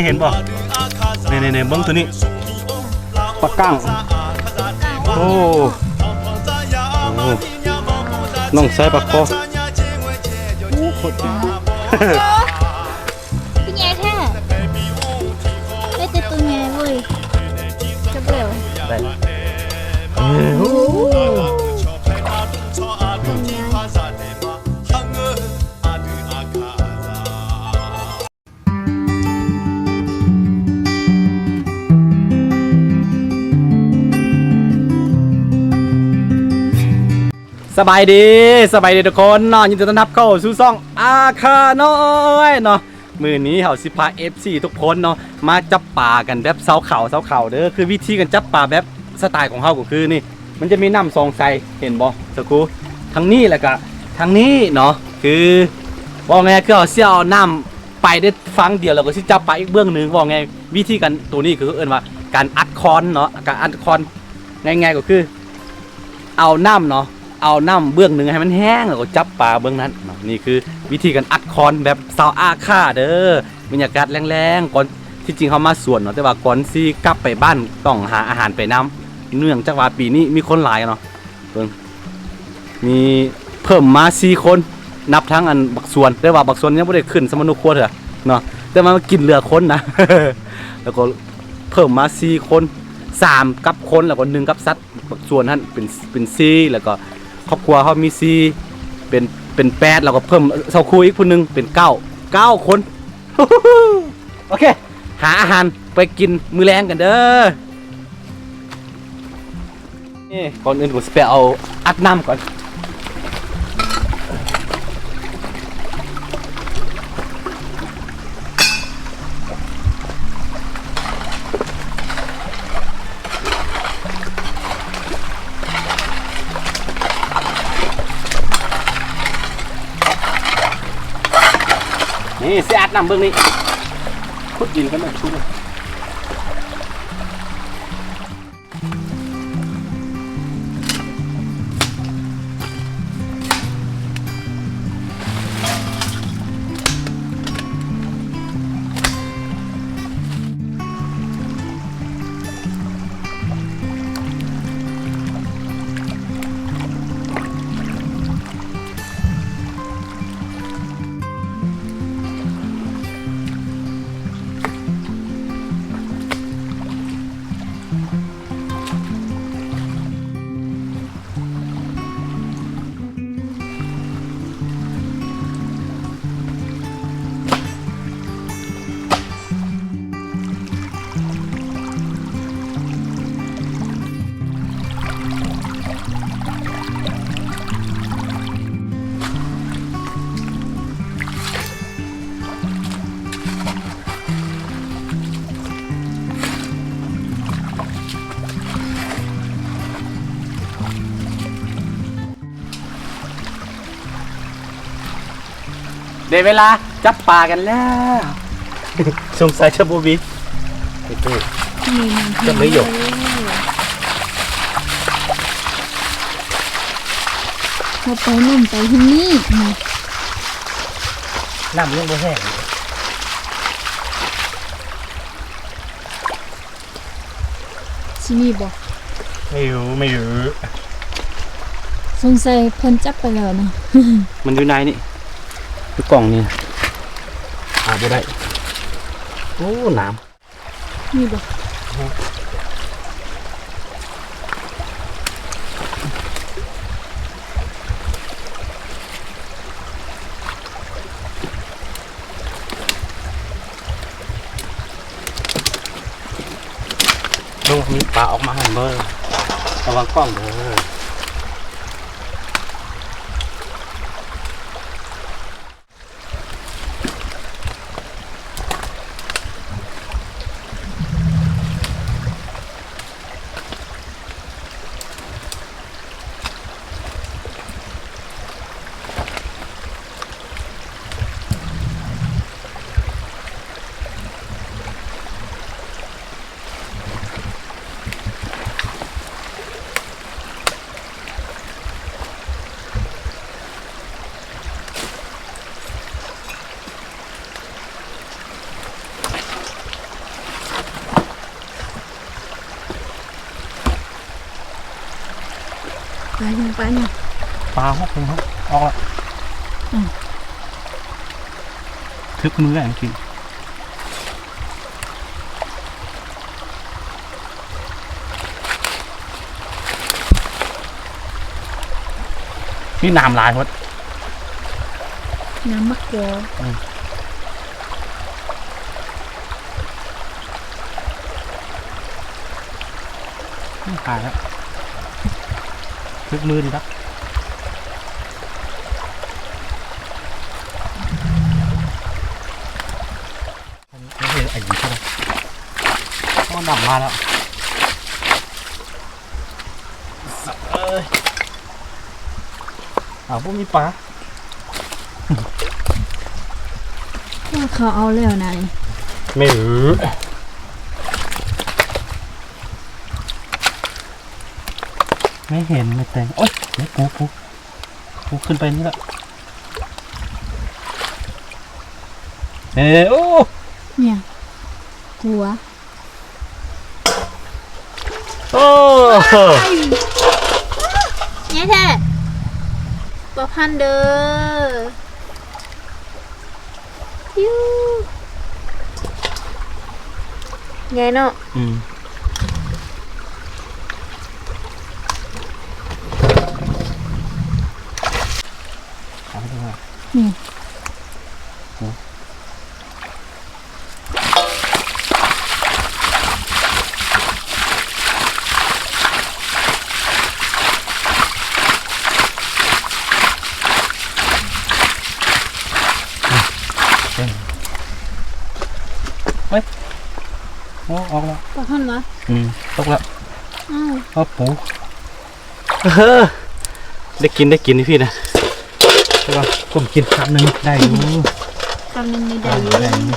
ເຫັນບໍ່? ນີ້ໆໆ ເບິ່ງໂຕນີ້ ປາກ້າງ. ໂອ້ ໂອ້ ນ້ອງຊາຍປາຄໍ. ໂອ້ ໂຄດໃຫຍ່. ຄືໃຫຍ່ແທ້ ໄດ້ແຕ່ໂຕໃຫຍ່ເວີຍ. ຈັບແລ້ວ ໄດ້ ໂອ້ ໂຕໃຫຍ່. ສະບາຍດີ ສະບາຍດີທຸກຄົນເນາະ, ຍິນດີຕ້ອນຮັບເຂົ້າສູ່ຊ່ອງອາຄານ້ອຍເນາະ. ມື້ນີ້ເຮົາຊິພາເອັຟຊີທຸກຄົນເນາະ ມາຈັບປາກັນແບບຊາວເຂົາ ຊາວເຂົາເດີ. ຄືວິທີການຈັບປາແບບສະໄຕຂອງເຮົາກໍຄືນີ້ ມັນຈະມີນ້ຳສອງໄສ ເຫັນບໍ່ ສະກູ? ທາງນີ້ ແລ້ວກະທາງນີ້ເນາະ. ຄືເວົ້າງ່າຍໆ ຄືເຮົາຊິເອົານ້ຳ ໄປໄດ້ຝັ່ງດຽວ ແລ້ວກໍຊິຈັບປາອີກເບື້ອງໜຶ່ງ. ເວົ້າງ່າຍ ວິທີການໂຕນີ້ກໍຄືເອີ້ນວ່າການອັດຄອນເນາະ, ການອັດຄອນ ງ່າຍໆກໍຄືເອົານ້ຳເນາະ ເອົານ້ຳເບື້ອງໜຶ່ງໃຫ້ມັນແຫ້ງ ແລ້ວກໍຈັບປາເບື້ອງນັ້ນເນາະ. ນີ້ຄືວິທີການອັດຄອນແບບຊາວອາຄາເດີ. ບັນຍາກາດແລງໆ ກ່ອນ ທີ່ຈິງເຮົາມາສວນເນາະ ແຕ່ວ່າກ່ອນຊິກັບໄປບ້ານຕ້ອງຫາອາຫານໄປນຳ ເນື່ອງຈາກວ່າປີນີ້ມີຄົນຫຼາຍເນາະ. ເບິ່ງ ມີເພີ່ມມາສີ່ຄົນ ນັບທັງອັນບັກສວນ ແຕ່ວ່າບັກສວນຍັງບໍ່ໄດ້ຂຶ້ນສຳມະໂນຄົວເທື່ອເນາະ ແຕ່ວ່າມາກິນເຫຼືອຄົນນະ. ແລ້ວກໍເພີ່ມມາສີ່ຄົນ ສາມກັບຄົນ ແລ້ວກໍໜຶ່ງກັບສັດ. ບັກສວນຫັ້ນເປັນ ເປັນສີ່ ແລ້ວກໍຄອບຄົວເຮົາມີສີ່ ເປັນ ເປັນແປດ ແລ້ວກໍເພີ່ມຊາວຄູອີກຜູ້ໜຶ່ງເປັນເກົ້າ ເກົ້າຄົນ. ໂອເຄ ຫາອາຫານໄປກິນມື້ແລງກັນເດີ. ນີ້ ກ່ອນອື່ນກໍຊິໄປເອົາອັດນ້ຳກ່ອນ. ນີ້ ຊິອັດນ້ຳເບິ່ງນີ້ ຂຸດດິນກັນເບິ່ງ ຂຸດ. ໄດ້ເວລາຈັບປາກັນແລ້ວ. ສົງໄສຈະບໍ່ມີ ນີ້ ຈັບໄດ້ຢູ່. ເຮົາໄປໜຸ່ມໄປທີ່ນີ້ ນ້ຳຍັງບໍ່ແຫ້ງ. ຊິມີບໍ່? ໄມ່ຮູ້ ໄມ່ຮູ້. ສົງໄສເພິ່ນຈັບໄປແລ້ວນະ. ມັນຢູ່ໃນນີ້ ຢູ່ກ່ອງນີ້ ຫາບໍ່ໄດ້. ໂອ້ ນ້ຳ ມີບໍ່? ໂອ້ ມີປາອອກມາຫັ້ນເບິ່ງ ລະວັງກ້ອງເດີ. ໂ ປາຍັງ ປາຍັງ ປາຮອກ ຮອກ ອອກລະ ອືມ ຖືກມືແລ້ວກິນ. ມີນ້ຳຫຼາຍໂພດ ນ້ຳໝາກກອ ອືມ ອືມ ຕາຍແລ້ວ ຖືກມືດີດອກ. ອັນນີ້ເຫັນໄອ້ຍິງເທົ່າໃດ ໂອ້ ນ້ຳມາແລ້ວ ເອີຍ ອ້າວ ບໍ່ມີປາ ເຂົາເອົາແລ້ວນະ ແມ່ ແມ່ເຫັນ ແມ່ແຕງ ໂອ້ຍ ປູ ປູ ປູຂຶ້ນໄປນີ້ລະ. ເອີ ໂອ້ ເອີຍ ກົວ ໂອ້ ໃຫຍ່ແທ້ ປາພັນເດີ ປິວ ໃຫຍ່ເນາະ ອືມ. ອືມ ເອີຍ ໂອ້ ອອກແລ້ວ ປາຫັ້ນຫວາ? ອືມ ຕົກແລ້ວ ອ້າວ ໂອ້ ປູ. ເອີ ໄດ້ກິນ ໄດ້ກິນຢູ່ພີ້ນະ ແຕ່ວ່າກົ້ມກິນຄຳໜຶ່ງໄດ້ຢູ່ ຄຳໜຶ່ງນີ້ໄດ້ຢູ່ ໄດ້ຢູ່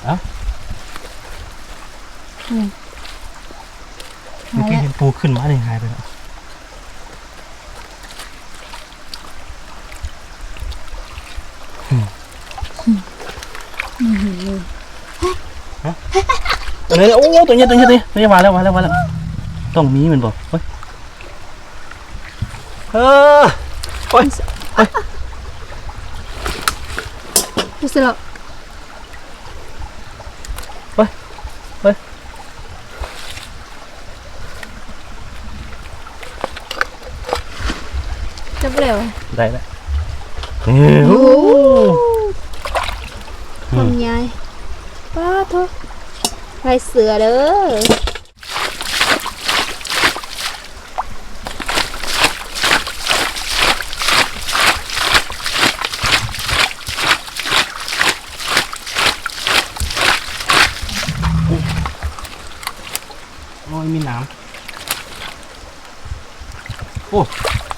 ເອົ້າ ອືມ ເມື່ອກີ້ເຫັນປູຂຶ້ນມານີ້ຫາຍໄປແລ້ວ. ອືມ ອືມ ຮະ ໂອ້ ຕົວໃຫຍ່ ຕົວໃຫຍ່ ຕົວໃຫຍ່ ຕົວໃຫຍ່ ວ່າແລ້ວ ວ່າແລ້ວ ວ່າແລ້ວ ຕ້ອງມີແມ່ນບໍ່? ໂອ້ຍ ເອີ ໂອ້ຍ ໂອ້ຍ ບໍ່ຊິລະ ໂອ້ຍ ໂອ້ຍ. ຈັບແລ້ວ ໄດ້ແລ້ວ ໂອ້ ຄວາມໃຫຍ່ ປາໂທ້ ລາຍເສືອເດີ. ໂອ້ຍ ມີນ້ຳ ໂອ້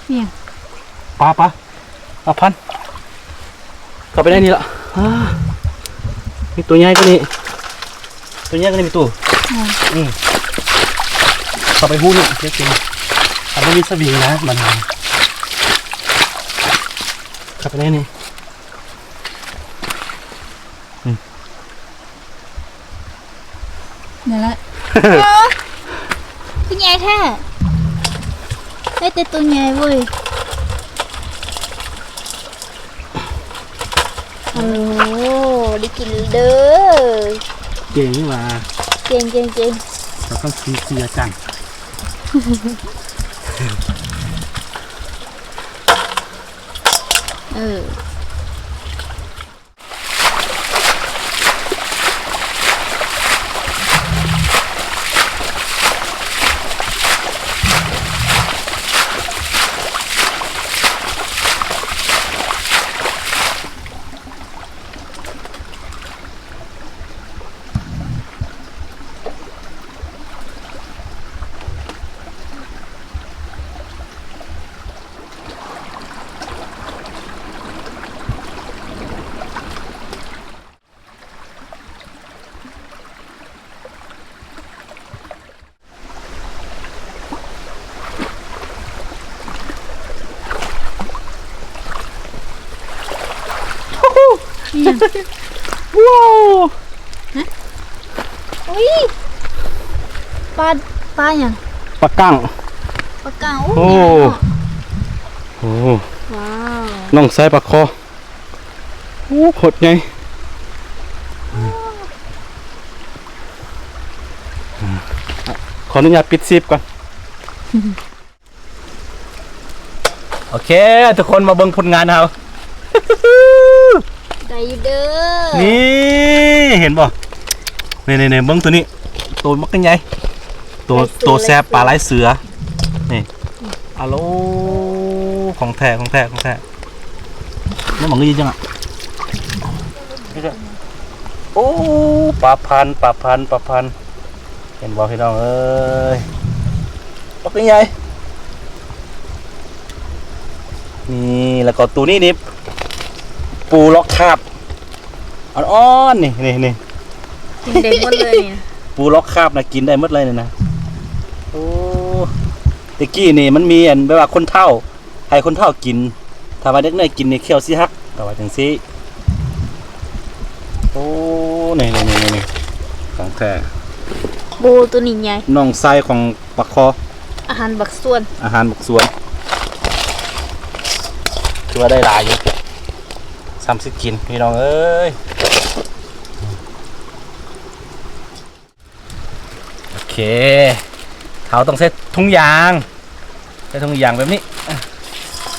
ອີຫຍັງ? ປາ ປາ ປາພັນ ເຂົ້າໄປໃນນີ້ລະ ອາ ມີຕົວໃຫຍ່ກວ່ານີ້ ຕົວໃຫຍ່ກວ່ານີ້ມີຕູ້ ອືມ ອືມ ເຂົ້າໄປຮູນີ້ ເຮັດເປັນ ອັນບໍ່ມີສະວິງນະ ມັນ ເຂົ້າໄປໃນນີ້ ອືມ. ນັ້ນແຫຼະ ໂອ້ ຄືໃຫຍ່ແທ້ ໄດ້ແຕ່ໂຕໃຫຍ່ເວີຍ ໂອ້ ໄດ້ກິນເດີ ເກັ່ງວ່າ ເກັ່ງ ເກັ່ງ ເກັ່ງ ເຂົາຕ້ອງມີສີອາຈານ ເອີ. ວ້າວ ຮະ? ເອີຍ ປາ ປາຫຍັງ? ປາກ້າງ ປາກ້າງ. ໂອ້ ໂອ້ ໂອ້ ວ້າວ ນ້ອງຊາຍປາຄໍ. ໂອ້ ໂຄດໃຫຍ່. ຂໍອະນຸຍາດປິດຊີບກ່ອນ. ໂອເຄ ທຸກຄົນມາເບິ່ງຜົນງານເຮົາ. ໄດ້ຢູ່ເດີ. ນີ້ ເຫັນບໍ່? ນີ້ໆໆ ເບິ່ງໂຕນີ້ ໂຕບັກໃຫຍ່ ໂຕ ໂຕແຊບ ປາລາຍເສືອ ນີ້. ອາໂລ ຂອງແທ້ ຂອງແທ້ ຂອງແທ້. ແມ່ນບໍ່ ງືດຈັ່ງອະ. ໂອ້ ປາພັນ ປາພັນ ປາພັນ. ເຫັນບໍ່ພີ່ນ້ອງເອີຍ ບັກໃຫຍ່. ນີ້ ແລ້ວກໍໂຕນີ້ນີ້ ປູລັອກຄາບ ອ່ອນໆ ນີ້ ນີ້ ນີ້ ກິນໄດ້ໝົດເລີຍນີ້. ປູລັອກຄາບນະ ກິນໄດ້ໝົດເລີຍນີ້ນະ. ໂອ້ ແຕ່ກີ້ນີ້ມັນມີອັນແບບວ່າຄົນເຖົ້າ ໃຫ້ຄົນເຖົ້າກິນ ຖ້າວ່າເດັກນ້ອຍກິນນີ້ແຂ້ວຊິຫັກ ເຂົາວ່າຈັ່ງຊີ້. ໂອ້ ນີ້ໆໆໆ ຂອງແທ້. ໂອ້ ໂຕນີ້ໃຫຍ່. ນ້ອງຊາຍຂອງປາຄໍ ອາຫານບັກສວນ ອາຫານບັກສວນ. ຖືວ່າໄດ້ຫຼາຍຢູ່ ສ່ຳຊິກິນ ພີ່ນ້ອງເອີຍ. ໂອເຄ ເຮົາຕ້ອງໃສ່ຖົງຢາງ ໃສ່ຖົງຢາງແບບນີ້.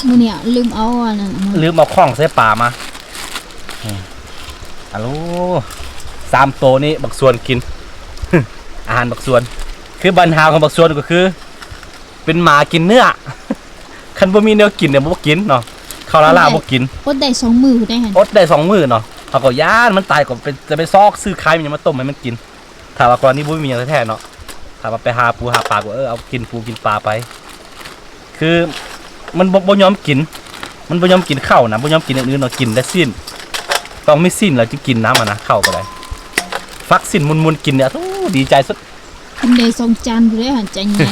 ມື້ນີ້ລືມເອົາອັນນັ້ນມາ ລືມເອົາຂອງໃສ່ປາມາ. ອາໂລ ສາມໂຕນີ້ບັກສວນກິນ ອາຫານບັກສວນ. ຄືບັນຫາຂອງບັກສວນກໍຄື ເປັນໝາກິນເນື້ອ. ຄັນບໍ່ມີແນວກິນນີ້ບໍ່ກິນເນາະ ເຂົ້າລ້າໆບໍ່ກິນ. ອົດໄດ້ສອງມື້ໄດ໋ຫັ້ນ ອົດໄດ້ສອງມື້ເນາະ. ເຮົາກໍຢ້ານມັນຕາຍ ກໍໄປ ຈະໄປຊອກຊື້ຂາຍຫຍັງມາຕົ້ມໃຫ້ມັນກິນ. ຖ້າວ່າກໍລະນີບໍ່ມີຫຍັງແທ້ໆເນາະ ຖ້າວ່າໄປຫາປູຫາປາກໍ ເອີ ເອົາກິນປູກິນປາໄປ. ຄືມັນບໍ່ ບໍ່ຍອມກິນ ມັນບໍ່ຍອມກິນເຂົ້ານະ ບໍ່ຍອມກິນຢ່າງອື່ນເນາະ ກິນແຕ່ຊີ້ນ ຕ້ອງມີຊີ້ນແລ້ວຈຶ່ງກິນນຳຫັ້ນນະ. ເຂົ້າກໍໄດ້ ຟັກຊີ້ນມົນໆກິນນີ້ ໂອ້ ດີໃຈສຸດ. ກິນໄດ້ສອງຈານພຸ້ນແຫຼະ ໃຈໃຫຍ່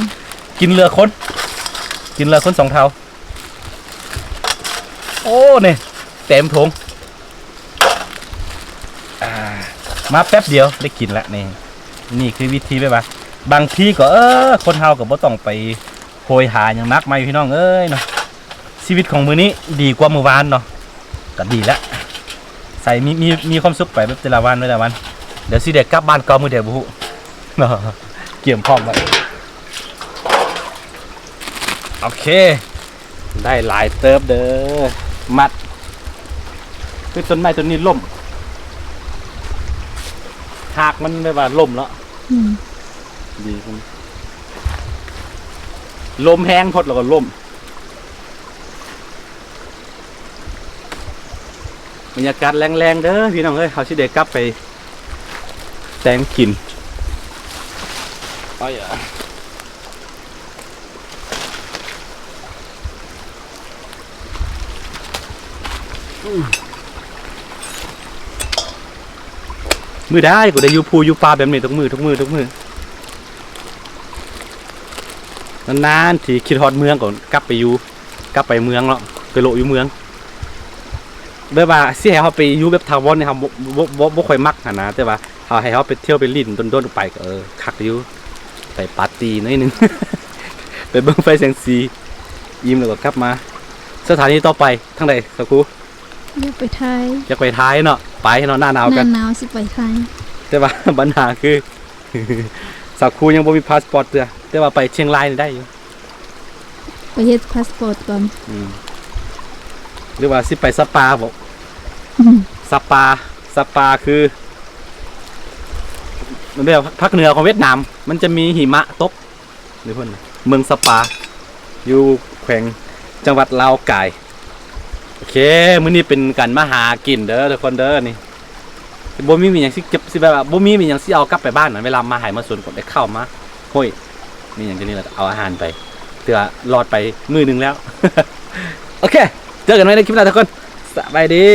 ກິນເຫຼືອຄົນ ກິນເຫຼືອຄົນສອງເຖົ້າ. ໂອ້ ນີ້ເຕັມຖົງ ອາ ມາແປັບດຽວໄດ້ກິນລະນີ້. ນີ້ຄືວິທີແບບວ່າ ບາງທີກໍ ເອີ ຄົນເຮົາກໍບໍ່ຕ້ອງໄປໂຫຍຫາຫຍັງໜັກມາຍ ພີ່ນ້ອງເອີຍເນາະ. ຊີວິດຂອງມື້ນີ້ດີກວ່າມື້ວານເນາະ ກໍດີແລ້ວ ໃສ່ມີ ມີ ມີຄວາມສຸກໄປແບບແຕ່ລະວັນ ແຕ່ລະວັນ. ດຽວຊິໄດ້ກັບບ້ານເກົ່າມື້ໃດບໍ່ຮູ້ ກຽມພ້ອມໄວ້. ໂອເຄ ໄດ້ຫຼາຍເຕີບເດີ. ມັດ ຄືຕົ້ນໄມ້ຕົ້ນນີ້ລົ້ມ ຮາກມັນແບບວ່າລົ້ມເນາະ. ອືມ ດີຂຶ້ນ ລົມແຮງໂພດແລ້ວກໍລົ້ມ. ບັນຍາກາດແລງໆເດີພີ່ນ້ອງເອີຍ ເຮົາຊິໄດ້ກັບໄປແຕ່ງກິນ. ມື້ໃດກໍໄດ້ຢູ່ພູຢູ່ປ່າແບບນີ້ ທຸກມື້ ທຸກມື້ ທຸກມື້. ນານໆທີຄິດຮອດເມືອງກໍກັບໄປຢູ່ ກັບໄປເມືອງເນາະ ໄປໂລະຢູ່ເມືອງ. ແບບວ່າຊິໃຫ້ເຮົາໄປຢູ່ແບບຖາວອນນີ້ ເຮົາບໍ່ ບໍ່ ບໍ່ ບໍ່ຄ່ອຍມັກຫັ້ນນະ ແຕ່ວ່າເຮົາ ໃຫ້ເຮົາໄປທ່ຽວໄປຫຼິ້ນດົນໆໄປກໍ ເອີ ຄັກຢູ່ ໄປປາຕີ້ໜ້ອຍໜຶ່ງ ໄປເບິ່ງໄຟແສງສີ ອີ່ມແລ້ວກໍກັບມາ. ສະຖານີຕໍ່ໄປທາງໃດສາວຄູ? ຢາກໄປໄທ ຢາກໄປໄທເນາະ ໄປເນາະ ໜ້າໜາວກັນ ໜ້າໜາວຊິໄປໄທ. ແຕ່ວ່າບັນຫາຄື ສາວຄູຍັງບໍ່ມີພາສປອດເທື່ອ ແຕ່ວ່າໄປຊຽງລາຍນີ້ໄດ້ຢູ່. ໄປເຮັດພາສປອດກ່ອນ. ອືມ ຫຼືວ່າຊິໄປສະປາບໍ? ອືມ ສະປາ ສະປາຄື ແບບພາກເໜືອຂອງຫວຽດນາມ ມັນຈະມີຫິມະຕົກຢູ່ພຸ້ນ ເມືອງສະປາ ຢູ່ແຂວງ ຈັງຫວັດລາວກາຍ. ໂອເຄ ມື້ນີ້ເປັນການມາຫາກິນເດີທຸກຄົນເດີ. ນີ້ ບໍ່ມີຫຍັງຊິເກັບ ຊິແບບວ່າບໍ່ມີຫຍັງຊິເອົາກັບໄປບ້ານນະ ເວລາມາໄຮ່ມາສວນກໍໄດ້ເຂົ້າມາຫ້ອຍ ມີຫຍັງຈັ່ງນີ້ແຫຼະ ເອົາອາຫານໄປ ຖືວ່າລອດໄປມື້ໜຶ່ງແລ້ວ. ໂອເຄ ເຈີກັນໃໝ່ໃນຄລິບໜ້າທຸກຄົນ ສະບາຍດີ.